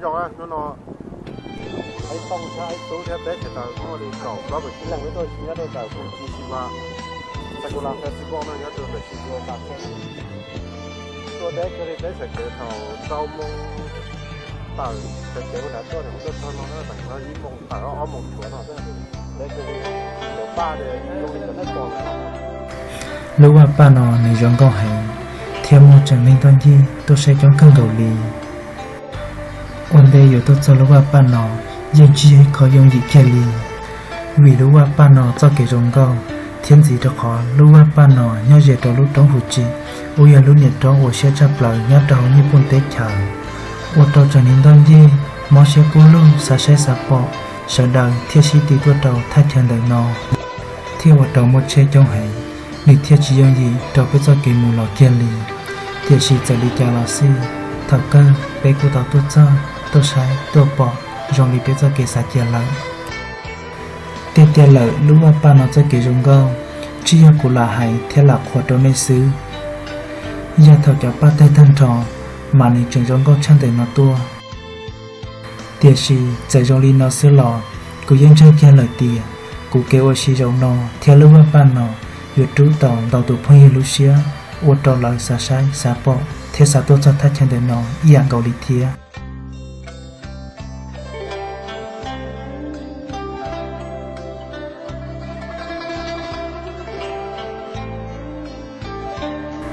Hnub no Aib Tooj thiab Aib Tub thiab peb sawv daws muaj li kaum plaub kaum tsib leeg peb tuaj nyob rau ntawm Festival, Sakura Festival no nyob rau ntawm Shibuya Park. Tuaj deb kawg li, peb sawv kev thaum rau moos tawm sawv kev ua nram tuaj, tuaj txog no tawm no ib moos tawm ob moos tshuav no. Lub vaj paj no nws zoo nkauj heev thiab muaj tsev neeg ntoj ncig tuaj saib coob kawg nkaus li. Ua ntej yuav tuaj txog lub vaj paj no yeej tsis yog ib qho yooj yim kiag li, vim lub vaj paj no txoj kev zoo nkauj thiab ntxiv rau qhov lub vaj paj no nyob ze rau lub roob Fuji tsis, uas yog lub niam roob uas siab tshaj plaws nyob rau hauv Nyij Pooj teb chaws, ua rau tsev neeg ntoj ncig mob siab kub lug xav saib xav pom, sawv daws thiaj sib tw tuaj rau thaj chaw ntawm no, thiaj ua rau muaj tsheb coob heev, nws thiaj tsis yooj yim rau peb txoj kev mus los kiag li. Tiam sis txawm li cas los xij, thaum kawg peb kuj tau tuaj txog, tuaj saib, tuaj pom zoo li peb txoj kev xav cia lawm. Tiag tiag lawm, lub vaj paj no txoj kev zoo nkauj tsis yog kuv lam hais thiab lam qhuas rau nej xwb. Yog thaum cov paj tawg tag nrho, mas nws tseem zoo nkauj tshaj ntawm no tuaj. Tiam sis txawm zoo li no xwb los, kuv yeej ntseeg kiag lawm tias kuv kev ua si zaum no thiab lub vaj paj no yuav rub tau ntau tus phooj ywg lub siab, ua rau lawv xav saib xav pom thiab xav tuaj txog thaj chaw ntawm no ib yam nkaus li thiab.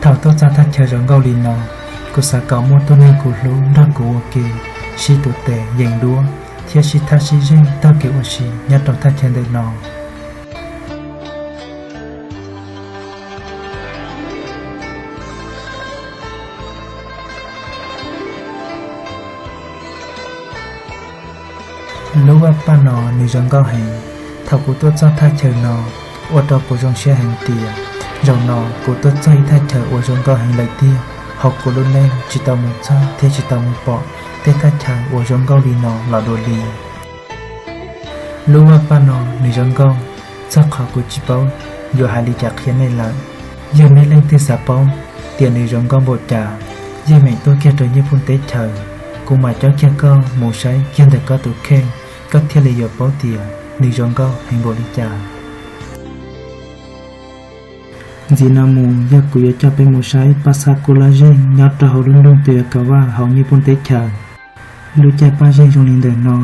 Thaum tuaj txog thaj chaw zoo nkauj li no, kuv xav kom muaj tuab neeg kuv hlub nrog kuv ua ke, sib tuav tes yees duab thiab sib thab sib zeej taug kev ua si nyob rau thaj chaw ntawm no. Lub vaj paj no nws zoo nkauj heev. Thaum kuv tuaj txog thaj chaw no, ua rau kuv zoo siab heev tias zaum no kuv tuaj txog ib thaj chaw uas zoo nkauj heev lawm tiag. Hauv kuv lub neej tsis tau mus txog thiab tsis tau mus pom tej thaj chaw uas zoo nkauj li no los dua li. Lub vaj paj no nws zoo nkauj txog qhov kuv tsis paub yuav hais li cas qhia nej lawm. Yog nej leej twg xav paub tias nws zoo nkauj npaum cas, yeej meem tuaj kiag rau Nyij Pooj teb chaws, kuv mam cob kiag koj mus saib kiag ntawm koj tus kheej, koj thiaj li yuav paub tias nws zoo nkauj heev npaum li cas. Ntxiv no mus yog kuv yuav coj peb mus saib paj xab kub lab zeeg nyob rau hauv lub nroog Toyokawa hauv Nyij Pooj teb chaws. Lub caij paj zeeg zoo li ntawm no,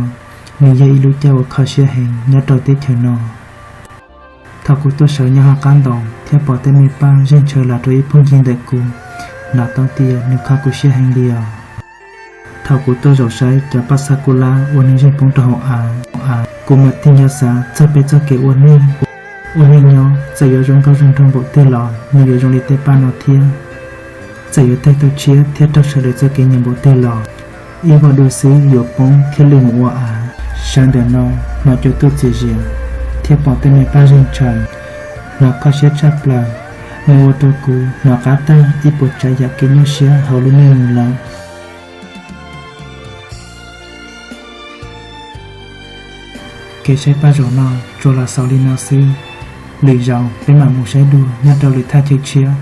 nws yog ib lub caij uas kho siab heev nyob rau teb chaws no. Thaum kuv tuaj sawv nyob hauv qab ntoo thiab pom tej me paj zeeg tshaw los rau ib phooj ywg ntawm kuv, hnov tau tias nws kho kuv siab heev li os. Thaum kuv tuaj zaum saib cov paj xab kub lab uas nws zeeg poob rau hauv av, kuv mam tig nco xav txog peb txoj kev ua neej, ua neej nyob txawm yuav zoo nkauj zoo nraug npaum twg los nws yuav zoo li tej paj no thiab. Txawm yuav tawg tau tshiab thiab raug sawv daws txoj kev nyiam npaum twg los, ib voj dua xwb yuav poob thiab lwj mus ua av. Sawv ntawm no hnov cua tuaj txias zias thiab pom tej me paj zeeg tshaw, hnov kho siab tshaj plaws. Nws ua rau kuv hnov qab tag ib puas tsav yam kev nyuaj siab hauv lub neej mus lawm. Kev saib paj zaum no tsuas los xaus li no xwb. Lwm zaus peb mam mus saib dua nyob rau lwm thaj chaw tshiab.